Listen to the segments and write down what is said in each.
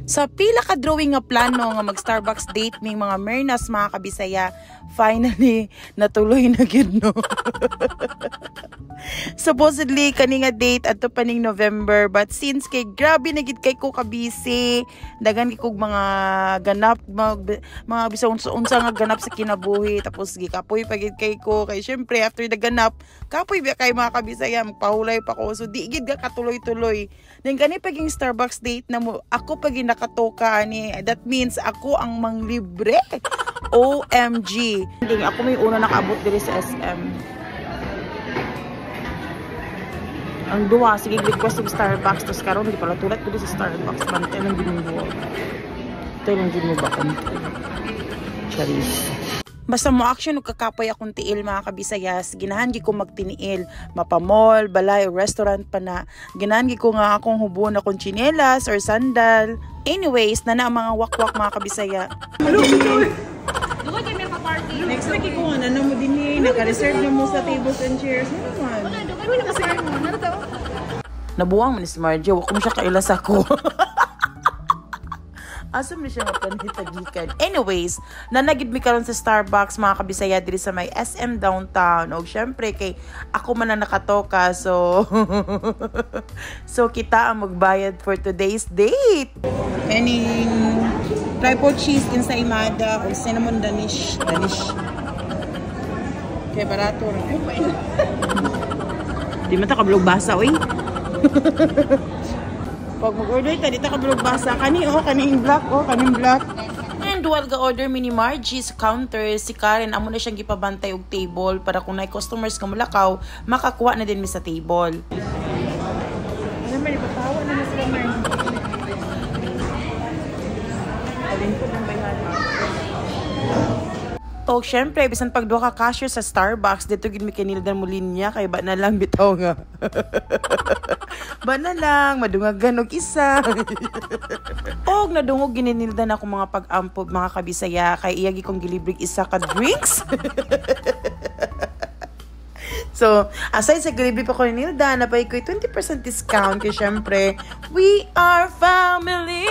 Sa pila ka drawing nga plano nga mag Starbucks date may mga Mernas, mga kabisaya, finally natuloy na gyud, no. Supposedly kani nga date adto pa ning November, but since kay grabe na gid kay ko ka busy, daghan kay kog mga ganap, mga bisag unsa nga ganap sa kinabuhi, tapos gikapoy pa gid kay ko kay syempre after the ganap, kapoy ba kay, mga kabisaya, magpahulay pa ko, so di gid ka katuloy-tuloy. Then kani paging Starbucks date na mo ako pag nakatoka ani, that means ako ang manglibre. OMG. Ding ako may una nakaabot diri sa SM. Ang duwa, sige, request og Starbucks, tapos karon di pala tulat ko sa Starbucks. Bantay lang gid mo. Bantay lang gid mo ba kante. Charis. Basta mo action ug kakapoy akong tiil, mga kabisayas, ginahan gi ko magtiniil, mapa-mall, balay o restaurant pa na. Ginahan gi ko nga akong hubon akong tsinelas or sandal. Anyways, na ang mga wakwak, mga kabisaya. Dugo kay may pa-party. Next week ko nga na mo din eh, naka-reserve na mo sa tables and chairs. Ano naman? Wala, dugo may naka-party. Ano to? Nabuwang man ni si Margie, wa ko mo siya kaila sa ko. Asa man siya mapanhitagikan. Anyways, nanagid mi karon sa Starbucks, mga kabisaya, diri sa may SM Downtown. Og syempre kay ako man ang nakatoka, so so kita ang magbayad for today's date. Kaning triple cheese ensaymada o cinnamon danish. Danish. Kay barato ra. Di man ta kablog basa oy. Pag mag-order ta, di ta kablog basa. Kani oh, kaning black oh, kaning black. And while ga-order mi ni Margie sa counter, si Karen amo na siyang gipabantay og table para kung naay customers nga mulakaw, makakuha na din mi sa table. Ano man, ipatawa na na sila, Mar. Alin ko ng bayhan. O, syempre, bisan pag duha ka cashier sa Starbucks, dito gid mi kinildan mo linya kay ba na lang bitaw nga. Ba na lang madungagan og isa. Og nadungog gininildan ako mga pag-ampo, mga kabisaya, kay iya gi kong gilibrig isa ka drinks. So, aside sa gilibre pa ko ni Nilda, napay ko 20% discount kay syempre, we are family.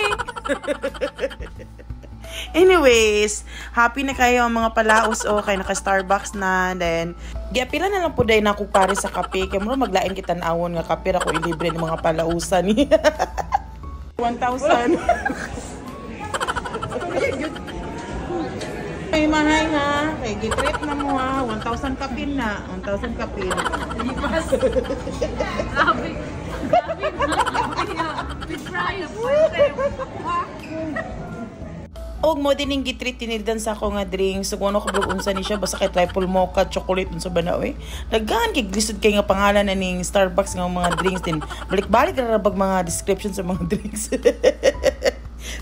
Anyways, happy na kayo ang mga palaos o kay naka Starbucks na. Then giapila na lang po dahil na ako pare sa kape kay mo maglain kita awon nga kape ra ko ilibre ng mga palausan ni. 1,000. Ay, mahay ha. Kay gitreat na mo ha. 1,000 kapin na. 1,000 kapin. Lipas. Grabe. Grabe. With price. Og mo din ning gitreat tinildan sa ako nga drinks. So kung ano kablog unsa ni siya, basta kay triple mocha chocolate unsa ba na oy. Daghan kay glisod kay nga pangalan na ning Starbucks nga mga drinks din. Balik-balik ra bag mga description sa mga drinks.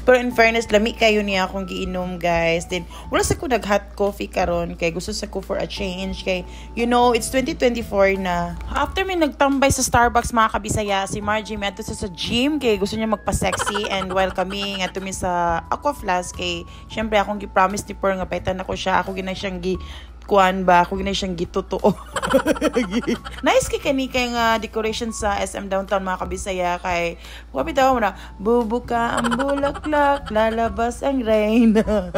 Pero in fairness, lami kayo niya akong giinom, guys. Then, wala sa ko nag-hot coffee karon kay gusto sa ko for a change. Kay, it's 2024 na. After mi nagtambay sa Starbucks, mga kabisaya, si Margie may sa gym kay gusto niya magpa-sexy. And while kami nga mi sa Aqua Flask, kay, syempre, akong gi-promise ni Pearl nga paitan ako siya. Ako gina siyang gi kuan ba, ako gina siyang gitotoo. Nice kay kani kay nga decoration sa SM Downtown, mga kabisaya, kay wabi daw mo na bubuka ang bulaklak, lalabas ang reyna.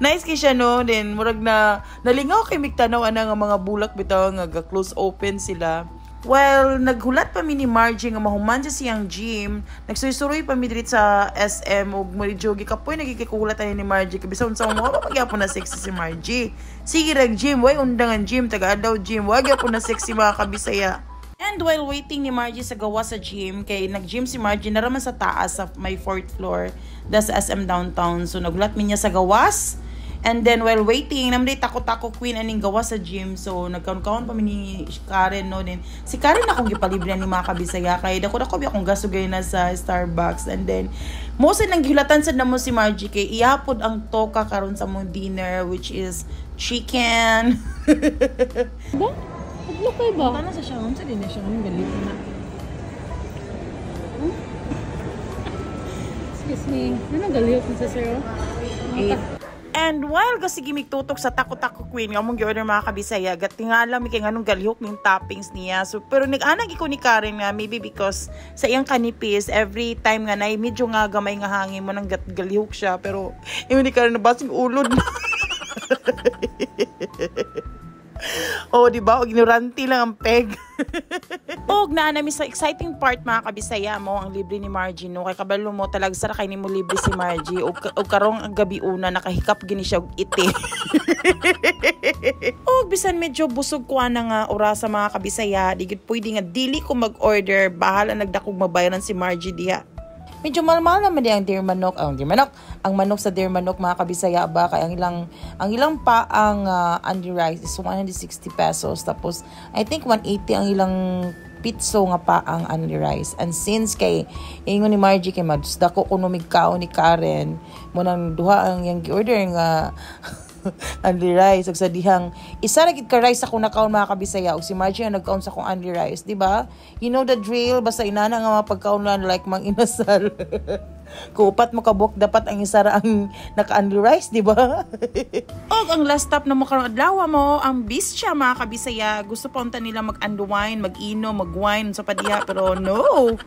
Nice kay siya, no? Then murag na nalingaw kay migtanaw ana nga mga bulak bitaw nga ga close open sila. Well, naghulat pa mi ni Margie nga mahuman sa siyang gym. Nagsuy-suroy pa mi diri sa SM ug medyo gikapoy nagkikulat ani ni Margie. Kay bisan sa mga papagyapon na sexy si Margie. Sige rag gym, way undangan gym, taga-adlaw gym, way gyapon na sexy, mga kabisaya. And while waiting ni Margie sa gawa sa gym, kay nag-gym si Margie na raman sa taas sa may fourth floor, das SM Downtown. So naghulat mi niya sa gawas. And then while waiting, namday tako-tako queen aning gawa sa gym. So nagkaon-kaon pa mi ni Karen, no, din. Si Karen akong gipalibre ni mga kabisaya kay dako dako bi akong gasugay na sa Starbucks. And then mo sa nang gihulatan sad namo si Margie kay iyapod ang toka karon sa mong dinner, which is chicken. Ba? Hadlok kay ba? Tana sa siya, unsa din na siya ngano galit na. Excuse me. Ano galihok mo sa sir? Eight. And while gasige mig tutok sa Taco Taco Queen nga among gi-order, mga kabisaya, gatingala mi kay nganong galihok ning toppings niya. So pero nag-ana ko ni Karen nga maybe because sa iyang kanipis, every time nga nay medyo nga gamay nga hangin mo nang galihok siya, pero ingon ni Karen na basing ulod na. Oh, di ba? Og ignorante lang ang peg. Og naa nami sa exciting part, mga kabisaya, mo ang libre ni Margie, no, kay kabalo mo talagsa ra kay nimo libre si Margie. Og karong ang gabi una nakahikap gini siya og iti. Og bisan medyo busog ko na nga orasa, mga kabisaya, di gid pwede nga dili ko mag-order. Bahala nagdakog mabayaran si Margie diha. Medyo mahal naman di ang Dear Manok, ang Dear Manok, ang manok sa Dear Manok, mga kabisaya ba, kay ang ilang pa ang only rice is 160 pesos, tapos I think 180 ang ilang pitso nga pa ang only rice. And since kay ingon ni Margie kay mas dako kuno mig kaon ni Karen, mo nang duha ang iyang gi-order nga only rice. Ug sa dihang isa ra gid ka rice ako nakaon, mga kabisaya, ug si Margie ang nagkaon sa akong only rice, di ba? You know the drill, basta inana nga mga pagkaon lang like mang inasal. Kung upat mo kabuok, dapat ang isa ra ang naka-only rice, di ba? Og ang last stop na mo karong adlaw mo ang Bisya, mga kabisaya. Gusto pa unta nila mag-unwind, mag-inom, mag-wine sa padiha, pero no.